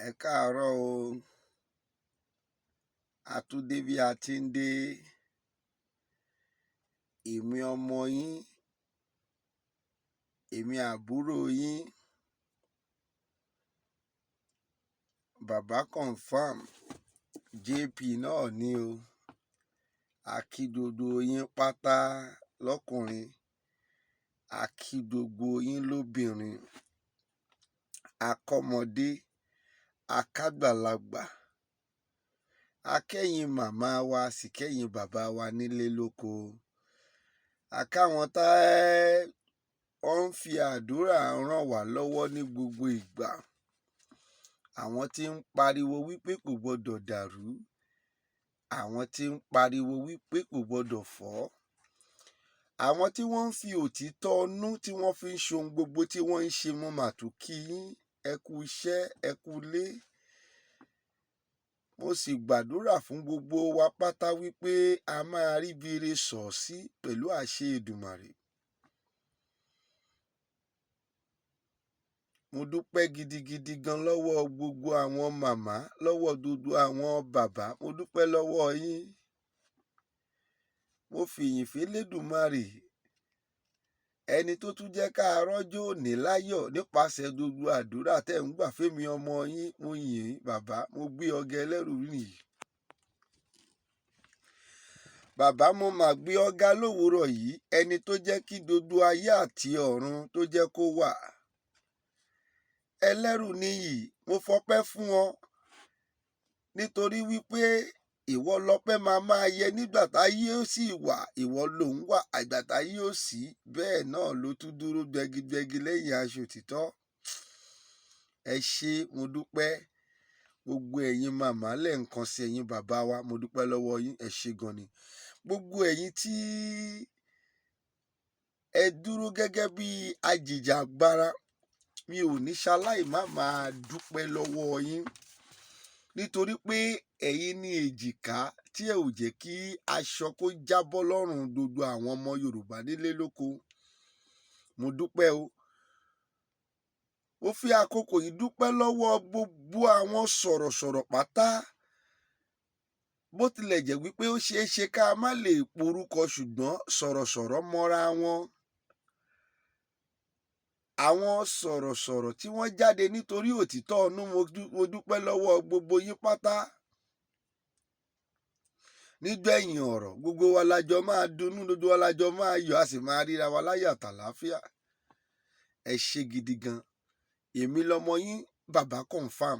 Ẹ káàárọ̀ o. A tún dé bí a ti ń dé. Èmi ọmọ yín, èmi àbúrò yín, Bàbá Confirm JP náà ni o. A kí gbogbo yín pátá lọ́kùnrin, a kí gbogbo yín lóbìnrin, a kọ́mọdé, a kágbàlagbà, a kẹ́yin màmá wa, a sì kẹ́yin bàbá wa nílé lóko. A káwọn tá wọ́n ń fi àdúrà ràn wá lọ́wọ́ ní gbogbo ìgbà. Àwọn tí ń pariwo wípé kò gbọdọ̀ dàrú, àwọn tí ń pariwo wípé kò gbọdọ̀ fọ́, àwọn tí wọ́n ń fi òtítọ́ nú tí wọ́n fi ń ṣohun gbogbo tí wọ́n ń ṣe. Mo mà tún kí yín, ẹ kú iṣẹ́, ẹ kú ilé. Mo sì gbàdúrà fún gbogbo wa pátá wípé a máa ríbi re sọ̀ sí pẹ̀lú àṣẹ Èdùmàrè. Mo dúpẹ́ gidigidi gan lọ́wọ́ gbogbo àwọn màmá, lọ́wọ́ gbogbo àwọn bàbá. Mo dúpẹ́ lọ́wọ́ yín. Mo fìyìn f'Elédùmarè, ẹni tó tún jẹ́ ká rọ́jò òní láyọ̀ nípasẹ̀ gbogbo àdúrà tẹ́ ń gbà fémi ọmọ yín. Mo yìn ín, bàbá, mo gbé ọ̀gá ẹlẹ́rù nìyí. Bàbá, mo mà gbé ọ̀gá lówùúrọ̀ yìí, ẹni tó jẹ́ kí gbogbo ayé àti ọ̀run tó jẹ́ kó wà. Ẹlẹ́rù nìyí, mo fọpẹ́ fún ọ nítorí wípé ìwọ lọpẹ́ máa máa yẹ nígbà táyé ó sì wà, ìwọ ló ń wà, àgbà táyé ó sì, bẹ́ẹ̀ náà ló tún dúró gbẹgigbẹgi lẹ́yìn aṣọ òtítọ́. Ẹ ṣé, mo dúpẹ́. Gbogbo ẹ̀yin màmá lẹ́ǹkan sí ẹ̀yin bàbá wa, mo dúpẹ́ lọ́wọ́ yín, ẹ ṣé gan ni. Gbogbo ẹ̀yin tí ẹ dúró gẹ́gẹ́ bí ajìjàgbara, mi ò ní ṣaláì má máa dúpẹ́ lọ́wọ́ yín nítorí pé ẹ̀yin ní èjìká tí ẹ ò jẹ́ kí aṣọ kó jábọ́ lọ́rùn gbogbo àwọn ọmọ Yorùbá nílé lóko. Mo dúpẹ́ o. Mo fi àkókò yìí dúpẹ́ lọ́wọ́ gbogbo àwọn sọ̀rọ̀sọ̀rọ̀ pátá. Bó tilẹ̀ jẹ́ wípé ó ṣeé ṣe ká má lè porúkọ, ṣùgbọ́n sọ̀rọ̀sọ̀rọ̀ mọ́ra wọn. Àwọn sọ̀rọ̀sọ̀rọ̀ tí wọ́n jáde nítorí òtítọ́ ọnú, mo dúpẹ́ lọ́wọ́ gbogbo yín pátá. Nígbẹ̀yìn ọ̀rọ̀, gbogbo wa la jọ máa dunnú, gbogbo wa la jọ máa yọ̀, a sì máa ríra wa láyọ̀ àtàlàáfíà. Ẹ ṣé gidi gan. Èmi lọmọ yín, Bàbá Confirm.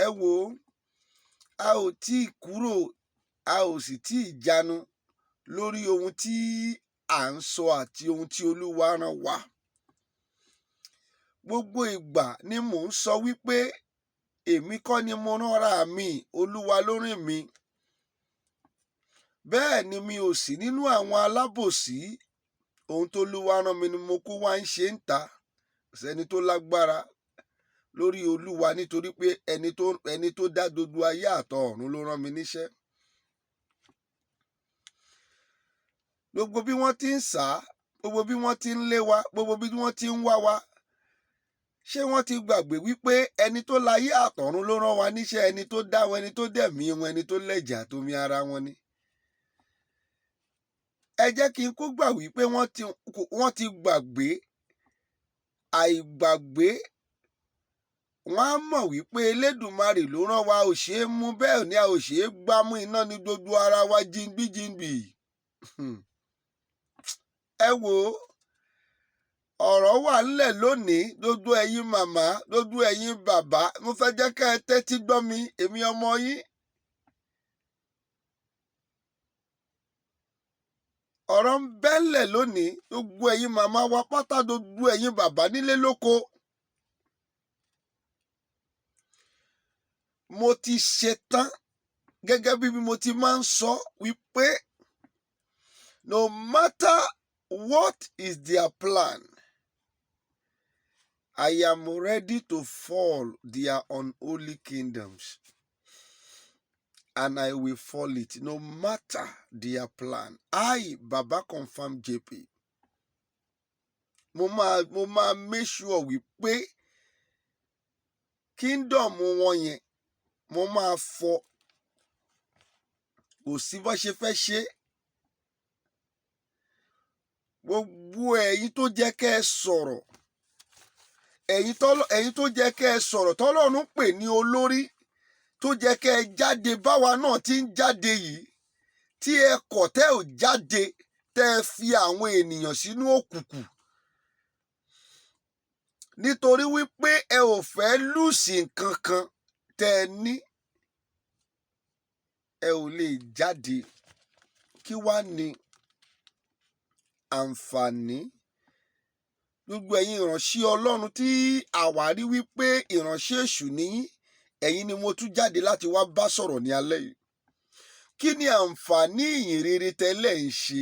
Ẹ wò ó, a ò tí ì kúrò, a ò sì tí ì jánu lórí ohun tí à ń sọ àti ohun tí Olúwa rán wa. Gbogbo ìgbà ni mò ń sọ wípé èmi kọ́ ni mo ránra mi, Olúwa ló rìn mí. Bẹ́ẹ̀ ni mi ò sí nínú àwọn alábòsí. Ohun tó Olúwa rán mi ni mo kú wá ń ṣe ń ta. Kò sẹ́ni tó lágbára lórí Olúwa nítorí pé ẹni tó dá gbogbo ayé àtọ̀run ló rán mi níṣẹ́. Gbogbo bí wọ́n ti ń sá, gbogbo bí wọ́n ti ń lé wa, gbogbo bí wọ́n ti ń wá wa, ṣé wọ́n ti gbàgbé wípé ẹni tó láyé àtọ̀run ló rán wa níṣẹ́, ẹni tó dá wọn, ẹni tó dẹ̀mí wọn, ẹni tó lẹ̀jẹ̀ àtomi ara wọn ni? Ẹ jẹ́ kí n kó gbà wípé wọ́n ti gbàgbé. Àìgbàgbé, wọ́n á mọ̀ wípé Elédùmarè ló rán wa, ò ṣeé mú, bẹ́ẹ̀ ni a ò ṣeé gbámú, iná ní gbogbo ara wa jìngbìjìngbì. Ẹ wò ó, ọ̀rọ̀ wà ńlẹ̀ lónìí. Gbogbo ẹ̀yin màmá, gbogbo ẹ̀yin bàbá, mo fẹ́ jẹ́ kẹ́ ẹ tẹ́tí gbọ́ mi, èmi ọmọ yín. Ọ̀rọ̀ ń bẹ́lẹ̀ lónìí. Gbogbo ẹ̀yin màmá wa pátá, gbogbo ẹ̀yin bàbá nílé lóko. Mo ti ṣetán gẹ́gẹ́ bí mo ti máa ń sọ wípé no matter what is their plan, I am ready to fall their unholy kingdoms, and I will fall it no matter their plan. I, Baba Confirm JP, mo máa make sure wípé Kingdom wọn yẹn, mo máa fọ́. Kò sí bó ṣe fẹ́ ṣe é. Gbogbo ẹ̀yin tó jẹ́ kẹ́ ẹ sọ̀rọ̀, ẹ̀yin tó jẹ́ kẹ́ ẹ sọ̀rọ̀, tọ́lọ́run pè ní olórí, tó jẹ́ kẹ́ ẹ jáde báwa náà ti ń jáde yìí, tí ẹ kọ̀, tẹ́ ò jáde, tẹ́ ẹ fi àwọn ènìyàn sínú òkùnkùn nítorí wípé ẹ ò fẹ́ lose nǹkan kan tẹ́ ẹ ní, ẹ ò lè jáde. Kí wá ní àǹfààní gbogbo ẹ̀yin ìránṣẹ́ Ọlọ́run tí àwárí wípé ìránṣẹ́ èṣù níyín? Ẹ̀yin ni mo tún jáde láti wá bá sọ̀rọ̀ ní alẹ́ yìí. Kí ni àǹfààní ìyìn rere tẹ́lẹ̀ ń ṣe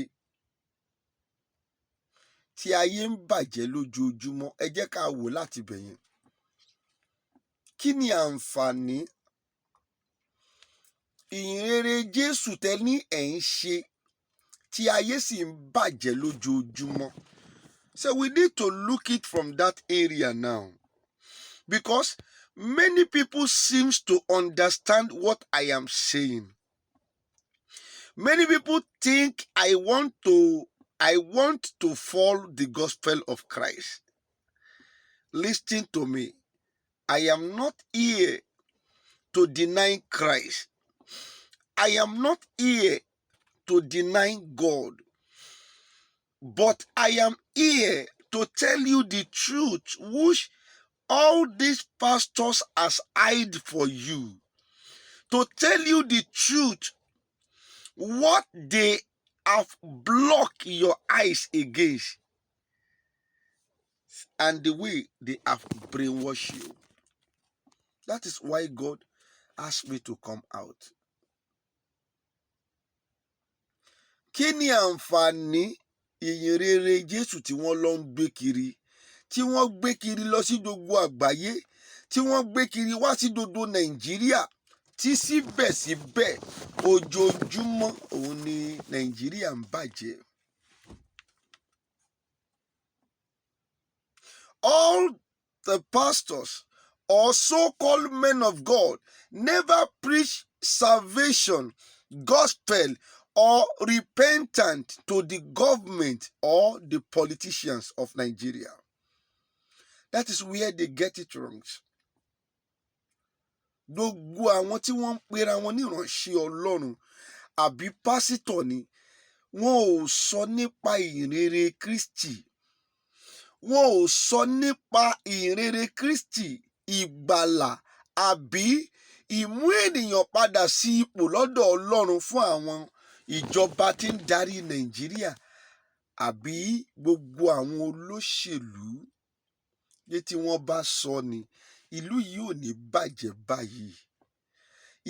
tí ayé ń bàjẹ́ lójoojúmọ́? Ẹ jẹ́ ká wò láti bẹ̀yẹn. Kí ni àǹfààní ìyìn rere Jésù tẹ́ ní ẹ̀ ń ṣe tí ayé sì ń bàjẹ́ lójoojúmọ́? So we need to look it from that area now, because many people seems to understand what I am saying. Many people think I want to follow the gospel of Christ. Listen to me. I am not here to deny Christ. I am not here to deny God. But I am here to tell you the truth, which all these pastors has hide for you. To tell you the truth, what they have blocked your eyes against, and the way they have brainwashed you. That is why God asked me to come out. Kí ni àǹfààní ìyìn rere Jésù tí wọ́n lọ ń gbé kiri, tí wọ́n gbé kiri lọ sí gbogbo àgbáyé, tí wọ́n gbé kiri wá sí gbogbo Nàìjíríà, tí síbẹ̀síbẹ̀ ojoojúmọ́ òun ni Nàìjíríà ń bàjẹ́? All the pastors or so-called men of God never preach salvation, gospel, or repentance to the government or the politicians of Nigeria. That is where they get it wrong. Gbogbo àwọn tí wọ́n ń pera wọn ní ìránṣẹ́ Ọlọ́run àbí pásítọ̀ ni, wọn ò sọ nípa ìrere Kristi. Wọn ò sọ nípa ìrere Kristi, ìgbàlà àbí ìmú ènìyàn padà sí ipò lọ́dọ̀ Ọlọ́run fún àwọn ìjọba tí ń darí Nàìjíríà àbí gbogbo àwọn olóṣèlú. Pé tí wọ́n bá sọ ni, ìlú yìí ò ní bàjẹ́ báyìí.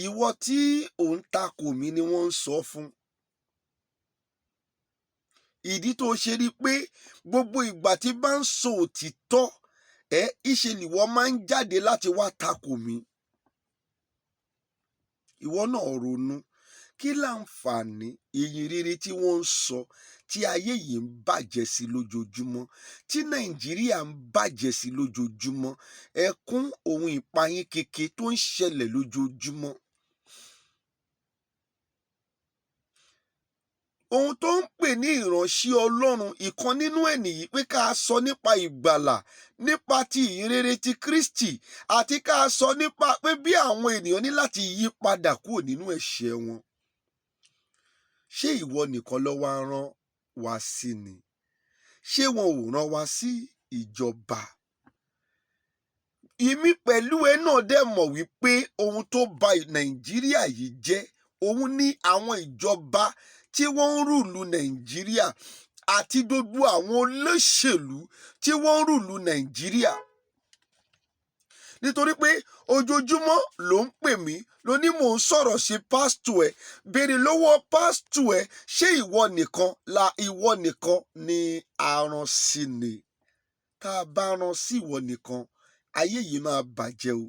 Ìwọ tí ò ń takò mí ni wọ́n ń sọ fún. Ìdí tó ṣe rí pé gbogbo ìgbà tí bá ń sọ òtítọ́ ẹ, ìṣe nìwọ máa ń jáde láti wá takò mí. Ìwọ náà ronú, kí láǹfààní ìyìn rere tí wọ́n ń sọ tí ayé yìí ń bàjẹ́ sí lójoojúmọ́, tí Nàìjíríà ń bàjẹ́ sí lójoojúmọ́, ẹkún òun ìpayín keke tó ń ṣẹlẹ̀ lójoojúmọ́? Ohun tó ń pè ní ìránṣẹ́ Ọlọ́run, ìkan nínú ẹ̀ nìyí, pé ká sọ nípa ìgbàlà, nípa ti ìyìnrere ti Kristi, àti ká sọ nípa pé bí àwọn ènìyàn ní láti yí padà kúrò nínú ẹ̀ṣẹ̀ wọn. Ṣé ìwọ nìkan ló wá rán wa sí ni? Ṣé wọn ò rán wa sí ìjọba? Èmi pẹ̀lú ẹ náà dẹ̀ mọ̀ wípé ohun tó ba Nàìjíríà yìí jẹ́ òun ní àwọn ìjọba tí wọ́n ń rule Nàìjíríà àti gbogbo àwọn olóṣèlú tí wọ́n ń rule Nàìjíríà. Nítorí pé ojoojúmọ́ ló ń pè mí, ló ní mò ń sọ̀rọ̀ sí pásítọ̀ ẹ̀. Béèrè lọ́wọ́ pásítọ̀ ẹ̀, ṣé ìwọ nìkan la ìwọ nìkan ni a rán sí ni? Tá a bá rán sí ìwọ nìkan, ayé yìí máa bàjẹ́ o.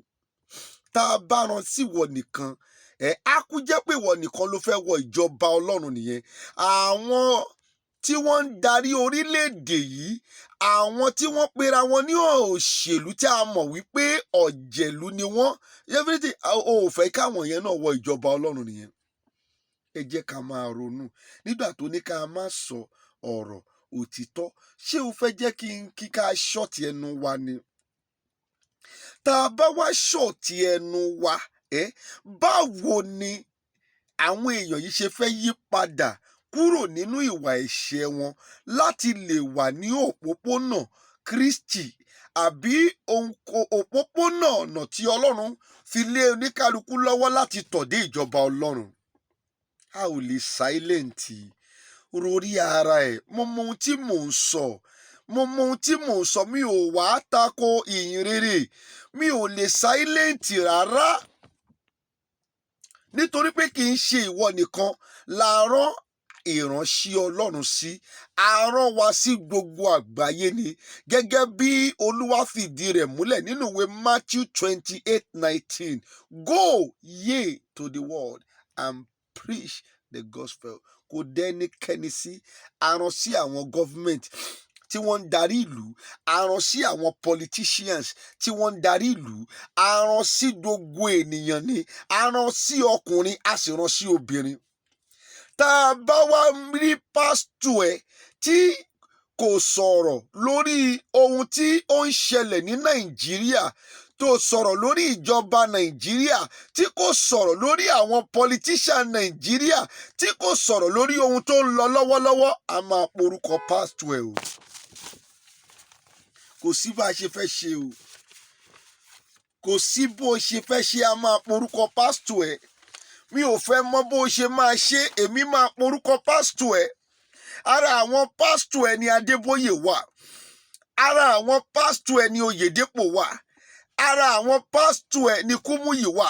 Tá a bá rán sí ìwọ nìkan, ẹ á kú jẹ́ pé ìwọ nìkan ló fẹ́ wọ ìjọba Ọlọ́run nìyẹn. Àwọn Tí wọ́n ń darí orílẹ̀-èdè yìí, àwọn tí wọ́n pera wọn ní òṣèlú tí a mọ̀ wípé ọ̀jẹ̀lú ni wọ́n, definitely o ò fẹ́ káwọn yẹn náà wọ ìjọba Ọlọ́run nìyẹn. Ẹ jẹ́ ká máa ronú. Nígbà tó ní ká má sọ ọ̀rọ̀ òtítọ́, ṣé o fẹ́ jẹ́ kí n kí ká shut ẹnu wa ni? Tá a bá wá shut ẹnu wa ẹ, báwo ni àwọn èèyàn yìí ṣe fẹ́ yí padà kúrò nínú ìwà ẹ̀ṣẹ̀ wọn láti lè wà ní òpópónà Kristi àbí òpópónà ọ̀nà tí Ọlọ́run fi lé oníkálukú lọ́wọ́ láti tọ̀ dé ìjọba Ọlọ́run? A ò lè silent rorí ara ẹ̀. Mo mọ ohun tí mò ń sọ, mo mọ ohun tí mò ń sọ. Mi ò wá tako ìyìn rere, mi ò lè silent rárá, nítorí pé kì í ṣe ìwọ nìkan la rán ìránṣẹ́ Ọlọ́run sí. A rán wa sí gbogbo àgbáyé ni, gẹ́gẹ́ bí Olúwa fìdí rẹ̀ múlẹ̀ nínú ìwé Matthew 28:19: "Go ye to the world and preach the gospel." Kò dẹ́nikẹ́ni sí. A rán sí àwọn government tí wọ́n ń darí ìlú, a rán sí àwọn politicians tí wọ́n ń darí ìlú, a rán sí gbogbo ènìyàn ni. A rán sí ọkùnrin, a sì rán sí obìnrin. Tá a bá wá rí pásítọ̀ ẹ tí kò sọ̀rọ̀ lórí ohun tí ó ń ṣẹlẹ̀ ní Nàìjíríà, tó sọ̀rọ̀ lórí ìjọba Nàìjíríà, tí kò sọ̀rọ̀ lórí àwọn politician Nàìjíríà, tí kò sọ̀rọ̀ lórí ohun tó ń lọ lọ́wọ́lọ́wọ́, a máa porúkọ pásítọ̀ ẹ o. Kò sí bá a ṣe fẹ́ ṣe o, kò sí bó ṣe fẹ́ ṣe, a máa porúkọ pásítọ̀ ẹ. Mi ò fẹ́ mọ bó ṣe máa ṣe, èmi máa porúkọ pásítọ̀ ẹ. Ara àwọn pásítọ̀ ẹ ní Adébóyè wà, ara àwọn pásítọ̀ ẹ ní Oyèdépò wà, ara àwọn pásítọ̀ ẹ ní Kúmúyì wà,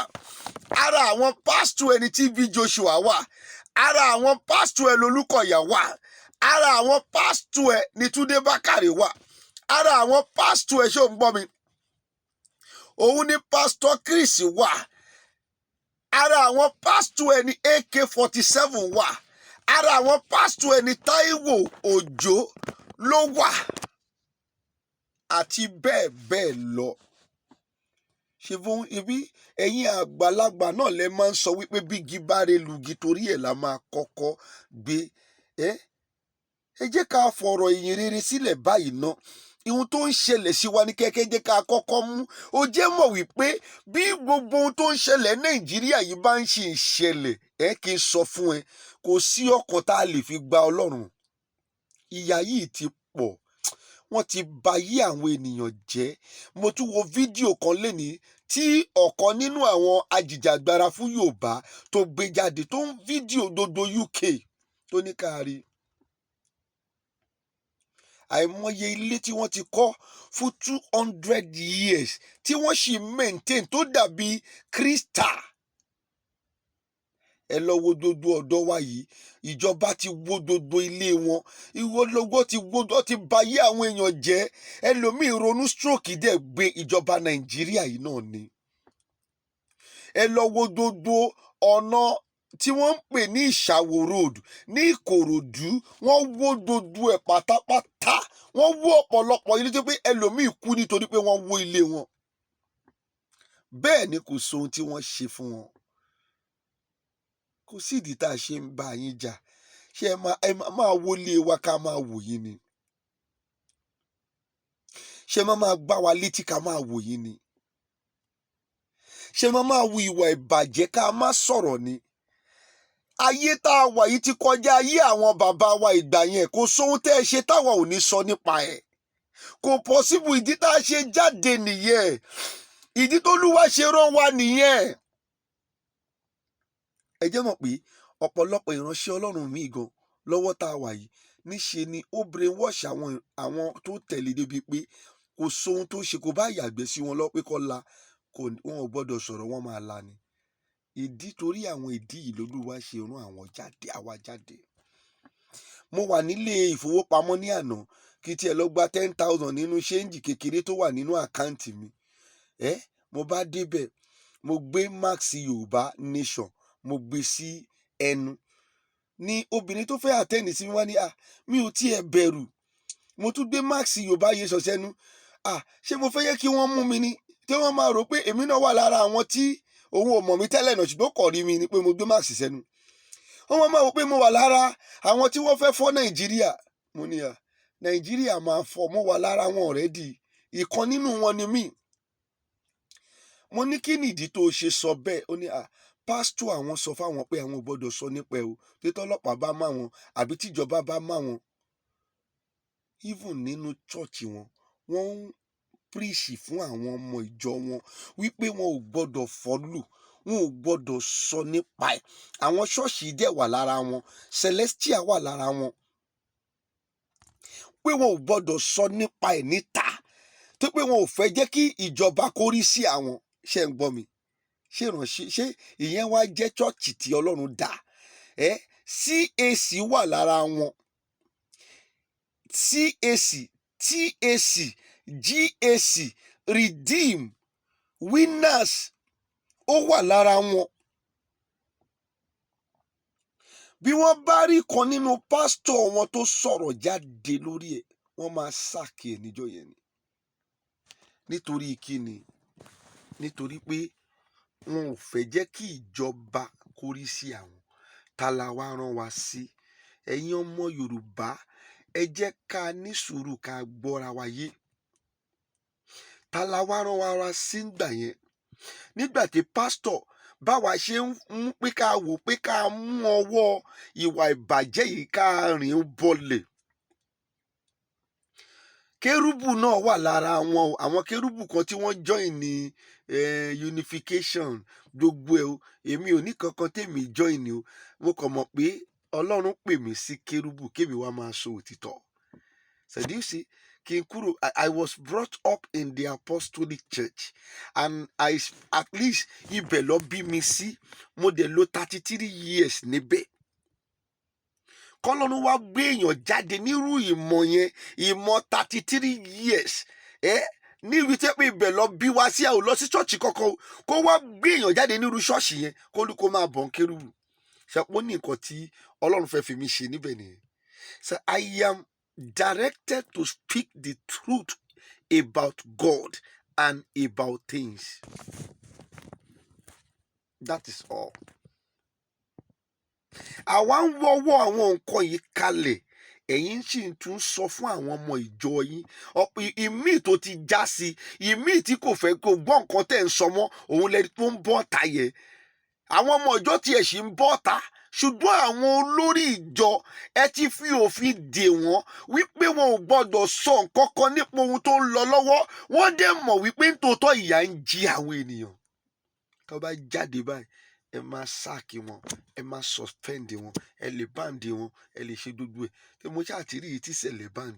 ara àwọn pásítọ̀ ẹ ní TB Joshua wà, ara àwọn pásítọ̀ ẹ lolúkọ̀yà wà, ara àwọn pásítọ̀ ẹ ní Túndé Bákàrè wà, ara àwọn pásítọ̀ ẹ, ṣó ń gbọ́ mi, òun ní Pásítọ̀ Chris wà, ara àwọn pásítọ̀ ẹ ní AK-47 wà, ara àwọn pásítọ̀ ẹ ní Táíwò Òjó ló wà, àti bẹ́ẹ̀ bẹ́ẹ̀ lọ. Ṣe fún ibi ẹ̀yin àgbàlagbà náà lẹ máa ń sọ wípé bígi bá re lugi, torí ẹ̀ la máa kọ́kọ́ gbé ẹ. Ẹ jẹ́ ká fọ̀rọ̀ ìyìn rere sílẹ̀ báyìí ná. Ihun tó ń ṣẹlẹ̀ sí wa ní kẹ́kẹ́ jẹ́ ká kọ́kọ́ mú. Ó jẹ́ mọ̀ wípé bí gbogbo ohun tó ń ṣẹlẹ̀ Nàìjíríà yìí bá ń ṣe ìṣẹ̀lẹ̀ ẹ, kí n sọ fún ẹ, kò sí ọkàn tá a lè fi gba Ọlọ́run. Ìyà yìí ti pọ̀, wọ́n ti ba yí àwọn ènìyàn jẹ́. Mo tún wo fídíò kan lénìí tí ọ̀kan nínú àwọn ajìjàgbara fún Yorùbá tó gbé jáde, tó ń fídíò gbogbo UK, tó ní káàrí àìmọye ilé tí wọ́n ti kọ́ fún 200 years tí wọ́n sì maintain tó dàbí crystal. Ẹ lọ wo gbogbo ọ̀dọ́ wa yìí, ìjọba ti wó gbogbo ilé wọn, ìwọ lọ́gbọ́ ti wó, ó ti ba ayé àwọn èèyàn jẹ́. Ẹlòmíì ronú, stroke dẹ̀ gbé. Ìjọba Nàìjíríà yìí náà ni. Ẹ lọ wo gbogbo ọ̀nà tí wọ́n ń pè ní Ìṣàwò Road ní Ìkòròdú, wọ́n wó gbogbo ẹ̀ pátápátá. Wọ́n wó ọ̀pọ̀lọpọ̀ ilé tó pé ẹlòmíì kú nítorí pé wọ́n wó ilé wọn. Bẹ́ẹ̀ ni kò sóhun tí wọ́n ṣe fún wọn. Kò sídìí tá a ṣe ń bá yín jà. Ṣé ẹ máa wọlé wa ká máa wò yín ni? Ṣé ẹ máa gbá wa létí ká máa wò yín ni? Ṣé ẹ máa wu ìwà ìbàjẹ́ ká má sọ̀rọ̀ ni? Ayé tá a wà yìí ti kọjá ayé àwọn bàbá wa ìgbà yẹn. Kò sóhun tẹ́ ẹ ṣe táwa ò ní sọ nípa ẹ̀, kò possible. Ìdí tá a ṣe jáde nìyẹn, ìdí t'Olúwa ṣe rán wa nìyẹn. Ẹ jẹ́ mọ̀ pé ọ̀pọ̀lọpọ̀ ìránṣẹ́ Ọlọ́run míì gan lọ́wọ́ tá a wà yìí, níṣe ni ó brainwash àwọn tó tẹ̀lé débi pé kò sóhun tó ṣe, kò bá yàgbẹ́ sí wọn lọ pé kọ́ la kò, wọn ò gbọ́dọ̀ sọ̀rọ̀, wọ́n máa la ni. Ìdí torí àwọn ìdí yìí lolúwa ṣe rán àwọn jáde, àwa jáde. Mo wà nílé ìfowópamọ́ ní àná kí tiẹ̀ lọ gba 10,000 nínú change kékeré tó wà nínú account mi. Ẹ mo bá débẹ̀, mo gbé mask Yorùbá Nation, mo gbé sí ẹnu. Ni obìnrin tó fẹ́ attend sí mi wá ní, "Ah, mi ò tiẹ̀ bẹ̀rù, mo tún gbé mask Yorùbá yẹn sẹ́nu. Ah, ṣé mo fẹ́ yẹ kí wọ́n mú mi ni, tí wọ́n máa rò pé èmi náà wà lára àwọn tí òun ò mọ̀ mí tẹ́lẹ̀ náà, ṣùgbọ́n kò rí mi ni pé mo gbé mask sẹ́nu, wọ́n máa wò pé mo wà lára àwọn tí wọ́n fẹ́ fọ́ Nàìjíríà." Mo ní, "À, Nàìjíríà máa fọ́, mo wà lára wọn already, ìkan nínú wọn ni mí." Mo ní, "Kí nìdí tó ṣe sọ bẹ́ẹ̀?" Ó ní, "À, pásítọ̀ àwọn sọ fáwọn pé àwọn ò gbọ́dọ̀ sọ nípa ẹ̀ o, tí tọ́lọ́pàá bá má wọn àbí tíjọba bá má wọn." Even nínú church wọn, wọ́n ń preach fún àwọn ọmọ ìjọ wọn wípé wọn ò gbọ́dọ̀ follow, wọn ò gbọ́dọ̀ sọ nípa ẹ̀. Àwọn ṣọ́ọ̀ṣì dẹ̀ wà lára wọn, Celestial wà lára wọn, pé wọn ò gbọ́dọ̀ sọ nípa ẹ̀ níta, tó pé wọn ò fẹ́ jẹ́ kí ìjọba kó rí sí àwọn. Ṣé ń gbọ́ mi? Ṣé ìránṣẹ́, ṣé ìyẹn wá jẹ́ church tí Ọlọ́run dá ẹ? CAC wà lára wọn, CAC, TAC, GAC, Redeem, Winners, ó wà lára wọn. Bí wọ́n bá rí kan nínú pásítọ̀ wọn tó sọ̀rọ̀ jáde lórí ẹ̀, wọ́n máa sack ẹ̀ níjọ́ yẹn ni. Nítorí kíni? Nítorí pé wọn ò fẹ́ jẹ́ kí ìjọba kó rí sí àwọn. Ta la wá rán wa sí? Ẹ̀yin ọmọ Yorùbá, ẹ jẹ́ ká ní sùúrù, ká gbọ́ra wa yé. Ta la wá rán wa sí ńgbà yẹn, nígbà tí pásítọ̀ báwa ṣe ń mú pé ká wò pé ká mú ọwọ́ ìwà ìbàjẹ́ yìí, ká rìn bọlẹ̀? Kérúbù náà wà lára wọn o. Àwọn kérúbù kan tí wọ́n join ní unification, gbogbo ẹ̀ o. Èmi ò ní kankan tèmi join o. Mo kàn mọ̀ pé Ọlọ́run pè mí sí kérúbù, kémi wá máa sọ òtítọ́. So do you see? Kí n kúrò, I was brought up in the Apostolic Church and I, at least, ibẹ̀ lọ bí mi sí. Mo dẹ̀ lò 33 years níbẹ̀. Kọ́lọ́run wá gbé èèyàn jáde nírú ìmọ̀ yẹn, ìmọ̀ 33 years ẹ níbi tẹ́ pé ibẹ̀ lọ bí wá sí, àwọn lọ sí ṣọ́ọ̀ṣì kankan o, kó wá gbé èèyàn jáde nírú ṣọ́ọ̀ṣì yẹn, kó ní kó máa bọ̀ ń kérúbù, ṣàpọ̀ ní nǹkan tí Ọlọ́run fẹ́ fi mí ṣe níbẹ̀ nìyẹn. So I am directed to speak the truth about God and about things. That is all. Àwa ń wọ́wọ́ àwọn nǹkan yìí kalẹ̀, ẹ̀yin sì tún sọ fún àwọn ọmọ ìjọ yín. Ọ̀pọ̀ ìmíì tó ti já sí, ìmíì tí kò fẹ́ kó gbọ́ nǹkan tẹ̀ ń sọ mọ́, òun lẹni tó ń bọ́ ta yẹ. Àwọn ọmọ ìjọ tiẹ̀ sì ń bọ́ ta, ṣùgbọ́n àwọn olórí ìjọ, ẹ ti fi òfin dè wọ́n wípé wọn ò gbọ́dọ̀ sọ nǹkan kan nípa ohun tó ń lọ lọ́wọ́. Wọ́n dẹ̀ mọ̀ wípé nítòótọ́ ìyà ń jí àwọn ènìyàn. Tó bá jáde báyìí, ẹ máa sack wọn, ẹ máa suspend wọn, ẹ lè ban wọn, ẹ lè ṣe gbogbo ẹ. Tí mo ṣáà ti rí yìí tí ṣẹlẹ̀ ban.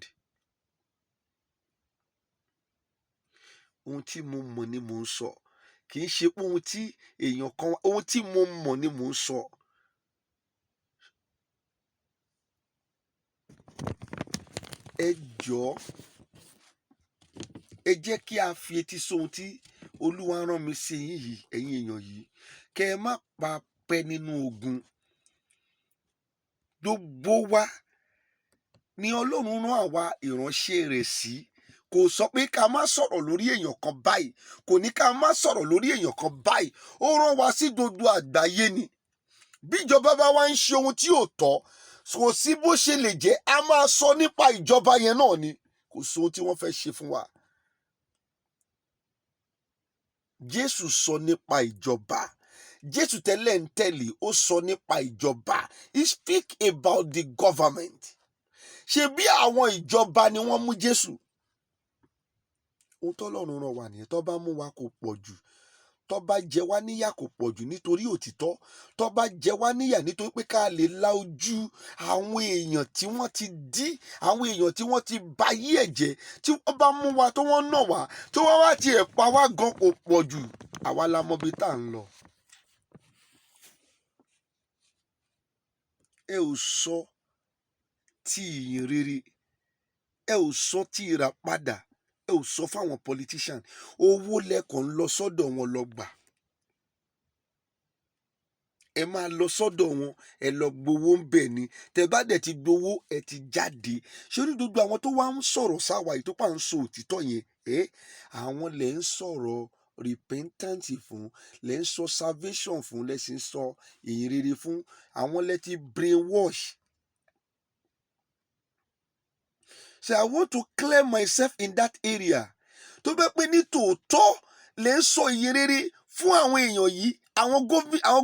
Ohun tí mo mọ̀ ni mò ń sọ, kì í ṣe pé ohun tí èèyàn kan. Ohun tí mo mọ̀ ni mò ń sọ. Ẹ jọ̀ọ́, ẹ jẹ́ kí a fi etí sóhun tí Olúwa rán mi sí yín yìí. Ẹ̀yin èèyàn yìí, kẹ́ ẹ má pa pẹ́ nínú ogun. Gbogbo wa ni Ọlọ́run rán àwa ìránṣẹ́ rẹ̀ sí. Kò sọ pé ká má sọ̀rọ̀ lórí èèyàn kan báyìí, kò ní ká má sọ̀rọ̀ lórí èèyàn kan báyìí. Ó rán wa sí gbogbo àgbáyé ni. Bíjọba bá wá ń ṣe ohun tí ò tọ́, kò sí bó ṣe lè jẹ́, a máa sọ nípa ìjọba yẹn náà ni. Kò sí ohun tí wọ́n fẹ́ ṣe fún wa. Jésù sọ nípa ìjọba. Jésù tẹ́lẹ̀ ń tẹ̀lé, ó sọ nípa ìjọba. He speak about the government. Ṣe bí àwọn ìjọba ni wọ́n mú Jésù. Ohun tọ́lọ́run rán wa nìyẹn. Tó bá mú wa, kò pọ̀ jù. Tó bá jẹ wá níyà, kò pọ̀ jù nítorí òtítọ́. Tó bá jẹ wá níyà nítorí pé ká lè la ojú àwọn èèyàn tí wọ́n ti dí, àwọn èèyàn tí wọ́n ti bayé ẹ̀jẹ̀, tí wọ́n bá mú wa, tó wọ́n nà wá, tí wọ́n wá tiẹ̀ pa wá gan, kò pọ̀ jù. Àwa la mọbi tá à ń lọ. Ẹ ò sọ tí ìyìn rere, ẹ ò sọ tí ìràpadà, ẹ ò sọ fáwọn politician. Owó lẹ́kọ̀ọ́ ń lọ sọ́dọ̀ wọn lọ gbà. Ẹ máa lọ sọ́dọ̀ wọn, ẹ lọ gbowó ń bẹ̀ ni. Tẹ bá dẹ̀ ti gbowó, ẹ ti jáde. Ṣé ní gbogbo àwọn tó wá ń sọ̀rọ̀ sáwa yìí tó pa ń sọ òtítọ́ yẹn, ẹ àwọn lẹ̀ ń sọ̀rọ̀ repentance fún, lẹ̀ ń sọ salvation fún, lẹ̀ sì ń sọ ìyìn rere fún, àwọn lẹ̀ ti brainwash. So I want to clear myself in that area. Tó bẹ́ pé ní tòótọ́ lè ń sọ ìyìn rere fún àwọn èèyàn yìí, àwọn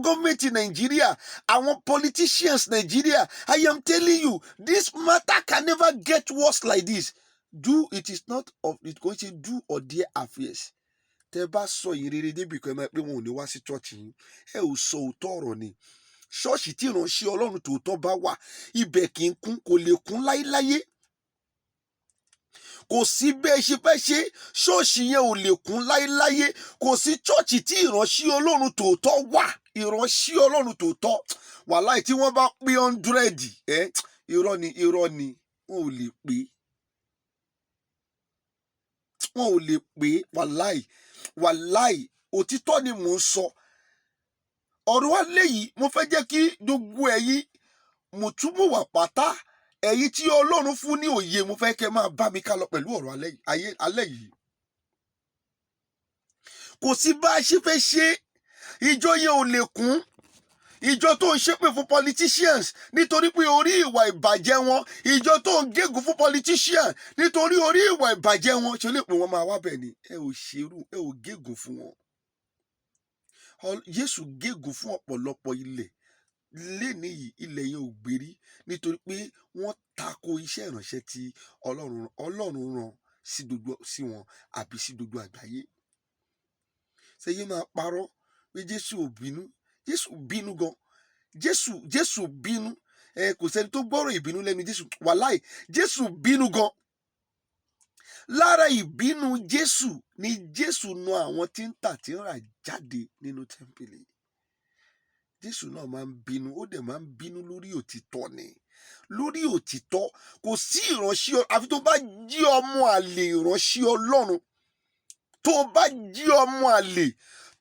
gọ́ọ̀mẹ̀ntì Nàìjíríà, àwọn politicians Nàìjíríà, I am telling you, this matter can never get worse like this. Do it is not of it kò ń ṣe do or dare affairs. Tẹ bá sọ ìyìn rere débi kan, ẹ máa pé wọn ò ní wá sí church yín. Ẹ ò sọ òótọ́ ọ̀rọ̀ ni. Ṣọ́ọ̀ṣì tí ìránṣẹ́ Ọlọ́run tòótọ́ bá wà, ibẹ̀ kì í kún, kò lè kún láéláyé. Kò sí bẹ́ẹ̀ ṣe fẹ́ ṣe, ṣọ́ọ̀ṣì yẹn ò lè kún láéláyé. Kò sí church tí ìránṣẹ́ Ọlọ́run tòótọ́ wà, ìránṣẹ́ Ọlọ́run tòótọ́, wàláì, tí wọ́n bá pé 100, ẹ irọ́ ni, irọ́ ni, wọn ò lè pé, wọn ò lè pé. Wàláì, wàláì, òtítọ́ ni mò ń sọ. Ọ̀rọ̀ wa léyìí, mo fẹ́ jẹ́ kí gbogbo ẹ̀yin mùtúmùwà pátá, ẹ̀yin tí Ọlọ́run fún ní òye, mo fẹ́ kẹ́ máa bá mi ká lọ pẹ̀lú ọ̀rọ̀ alẹ́ yìí. Kò sí bá a ṣe fẹ́ ṣe, ìjọ yẹn ò lè kún. Ìjọ tó ń ṣépè fún politicians nítorí pé orí ìwà ìbàjẹ́ wọn, ìjọ tó ń gégùn fún politicians nítorí orí ìwà ìbàjẹ́ wọn, ṣe lè pè wọ́n máa wá bẹ̀ ni? Ẹ ò ṣerú, ẹ ò gégùn fún wọn. Jésù gégùn fún ọ̀pọ̀lọpọ̀ ilẹ̀ lénìí yìí, ilẹ̀ yẹn ò gbérí nítorí pé wọ́n tako iṣẹ́ ìránṣẹ́ tí Ọlọ́run rán sí gbogbo sí wọn àbí sí gbogbo àgbáyé. Ṣé yé máa parọ́ pé Jésù ò bínú? Jésù bínú gan. Jésù bínú. Ẹ kò sẹ́ni tó gbọ́rọ̀ ìbínú lẹ́nu Jésù. Wàláì, Jésù bínú gan. Lára ìbínú Jésù ni Jésù nu àwọn tí ń tà tí ń rà jáde nínú tẹ́ḿpìlì. Jésù náà máa ń bínú, ó dẹ̀ máa ń bínú lórí òtítọ́ ni, lórí òtítọ́. Kò sí ìránṣẹ́, àfi tó bá jí ọmọ àlè ìránṣẹ́ Ọlọ́run, tó bá jí ọmọ àlè,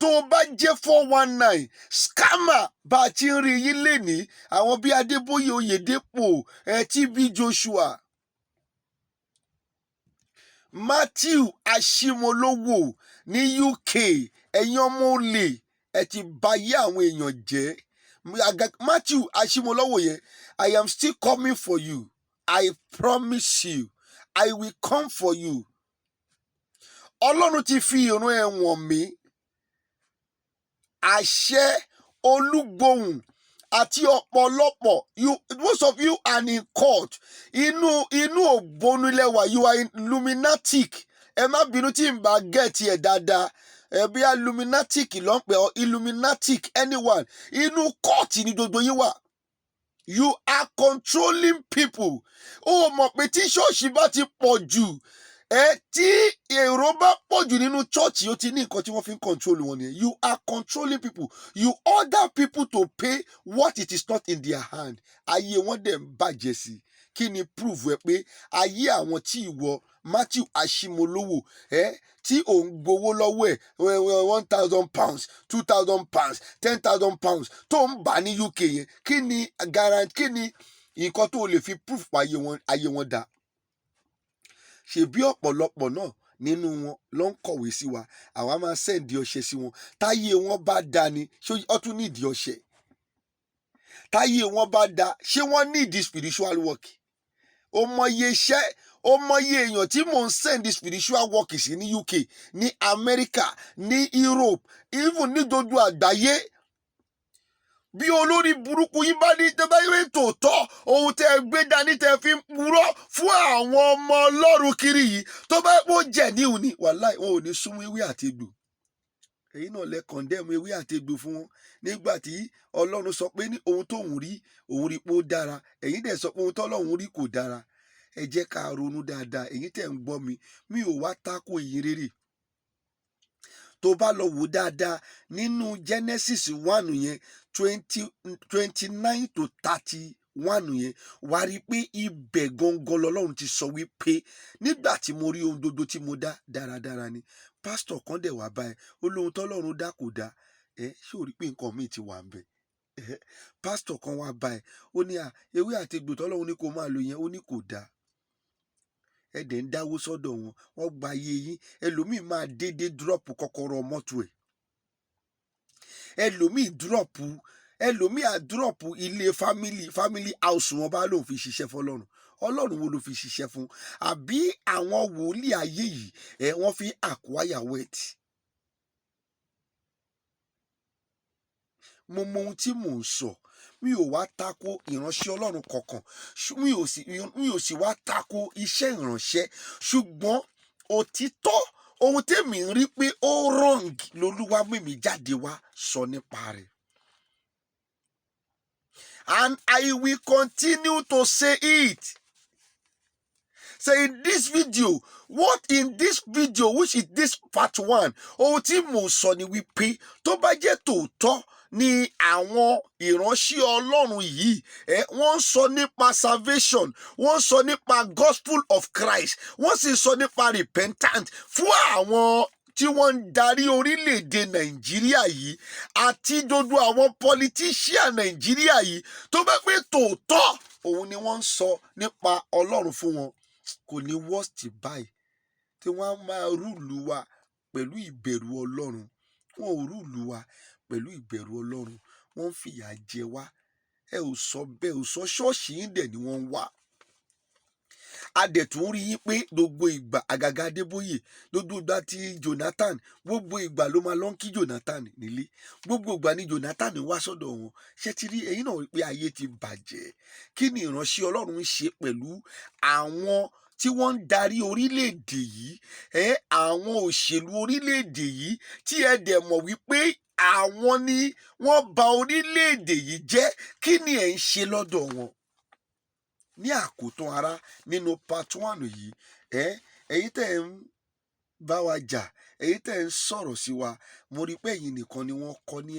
tó bá jẹ́ 419 scammer, bá a ti ń rí yín lénìí, àwọn bíi Adébóyè, Oyèdèpò, ẹ TB Joshua, Matthew Ashimolowo ní UK, ẹ̀yin ọmọ olè, ẹ ti bayé àwọn èèyàn jẹ́. Matthew Ashimolowo yẹn, I am still coming for you. I promise you, I will come for you. Ọlọ́run ti fi ìrun ẹ̀wọ̀n mi, àṣẹ olúgbòhùn àti ọ̀pọ̀lọpọ̀. You, most of you are in cult. Inú ògbóni lẹ́wà. You are in luminatic. Ẹ má bínú tí n bá get ẹ̀ dáadáa. Ẹ bí a luminatic ló ń pè ọ́, illuminatic, anyone. Inú cult ni gbogbo yín wà. You are controlling people. Ó mọ̀ pé tí ṣọ́ọ̀ṣì bá ti pọ̀ jù, ẹ tí èrò bá pọ̀ jù nínú church, ó ti ní nǹkan tí wọ́n fi ń control wọn nìyẹn. You are controlling people. You order people to pay what it is not in their hand. Ayé wọn dẹ̀ ń bàjẹ́ sí i. Kí ni proof ẹ pé ayé àwọn tí ìwọ Matthew Ashimolowo, ẹ tí òun gbowó lọ́wọ́ ẹ̀, £1,000, £2,000, £10,000, tó ń bà ní UK yẹn, kí ni guarantee, kí ni nǹkan tó lè fi proof pa ayé wọn dá? Ṣebí ọ̀pọ̀lọpọ̀ náà nínú wọn ló ń kọ̀wé sí wa, àwa máa send ọṣẹ sí wọn. Táyé wọn bá da ni, ṣé ó tún nídìí ọṣẹ? Táyé wọn bá da, ṣé wọ́n nídìí spiritual work? Ó mọye iṣẹ́, ó mọye èèyàn tí mò ń send spiritual work sí ní UK, ní America, ní Europe, even ní gbogbo àgbáyé. Bí olórí burúkú yín bá ní tẹ́ bá yẹ tòótọ́, ohun tẹ́ ẹ gbé dání tẹ́ fi ń purọ́ fún àwọn ọmọ Ọlọ́run kiri yìí, tó bá pọ̀ jẹ̀ ní òní, wàláì, wọn ò ní súnmọ́ ewé àti egbò. Èyí náà lẹ condemn ewé àti egbò fún wọn nígbà tí Ọlọ́run sọ pé ní ohun tóun rí, òun rí pé ó dára. Ẹ̀yin dẹ̀ sọ pé ohun tọ́lọ́run rí kò dára. Ẹ jẹ́ ká ronú dáadáa. Ẹ̀yin tẹ̀ ń gbọ́ mi, mi ò wá tako ìyìn rere. Tó bá lọ wò dáadáa nínú Genesis 1 yẹn, 29 to 31 yẹn, wàá rí i pé ibẹ̀ gangan lọ́lọ́run ti sọ wípé nígbà tí mo rí ohun gbogbo tí mo dá, dáradára ni. Pásítọ̀ kan dẹ̀ wá báyìí, ó lóhun tọ́lọ́run dá kò dá. Ẹ ṣé ò rí pé nǹkan míì ti wà ń bẹ̀? Pásítọ̀ kan wá bá ẹ, ó ní à ewé àti egbò tọ́lọ́run ní kó máa lò yẹn, ó ní kò dáa. Ẹ dẹ̀ ń dáwó sọ́dọ̀ wọn, wọ́n gba ayé yín. Ẹlòmíì máa déédéé drop kọ́kọ́rọ́ mọ́tò ẹ̀, ẹlòmíì drop, ẹlòmíì á drop ilé family house wọn, bá lóun fi ṣiṣẹ́ fọlọ́run. Ọlọ́run wo ló fi ṣiṣẹ́ fún? Àbí àwọn wòlíì ayé yìí ẹ, wọ́n fi acquire wealth? Mo mọ ohun tí mò ń sọ. Mi ò wá tako ìránṣẹ́ Ọlọ́run kankan, mi ò sì wá tako iṣẹ́ ìránṣẹ́, ṣùgbọ́n òtítọ́ ohun tèmi ń rí pé ó wrong lolúwa mímí jáde wá sọ nípa rẹ̀, and I will continue to say it. So in this video, what in this video, which is this part one, ohun tí mò ń sọ ni wípé tó bá jẹ́ tòótọ́ ni àwọn ìránṣẹ́ Ọlọ́run yìí ẹ, wọ́n ń sọ nípa salvation, wọ́n ń sọ nípa gospel of Christ, wọ́n sì sọ nípa repentance fún àwọn tí wọ́n ń darí orílẹ̀-èdè Nàìjíríà yìí àti gbogbo àwọn politician Nàìjíríà yìí, tó bá pé tòótọ́ òun ni wọ́n ń sọ nípa Ọlọ́run fún wọn, kò ní worst báyìí tí wọ́n á máa rule wa pẹ̀lú ìbẹ̀rù Ọlọ́run. Wọn ò rule wa pẹ̀lú ìbẹ̀rù Ọlọ́run, wọ́n ń fìyà jẹ wá. Ẹ ò sọ bẹ́ẹ̀, ò sọ. Ṣọ́ọ̀ṣì yín dẹ̀ ni wọ́n ń wà. A dẹ̀ tún rí yín pé gbogbo ìgbà, àgàgà Adébóyè, gbogbo ìgbà tí Jonathan, gbogbo ìgbà ló máa lọ ń kí Jonathan nílé, gbogbo ìgbà ni Jonathan wá sọ́dọ̀ wọn. Ṣé ti rí ẹ̀yin náà pé ayé ti bàjẹ́? Kí ni ìránṣẹ́ Ọlọ́run ń ṣe pẹ̀lú àwọn tí wọ́n ń darí orílẹ̀-èdè yìí, ẹ àwọn òṣèlú orílẹ̀-èdè yìí, tí ẹ dẹ̀ mọ̀ wípé àwọn ni wọ́n bà orílẹ̀-èdè yìí jẹ́? Kí ni ẹ̀ ń ṣe lọ́dọ̀ wọn? Ní àkótán ara, nínú part one yìí, ẹ ẹ̀yin tẹ́ ń bá wa jà, ẹ̀yin tẹ́ ń sọ̀rọ̀ sí wa, mo rí i pé ẹ̀yin nìkan ni wọ́n kọ́ ní.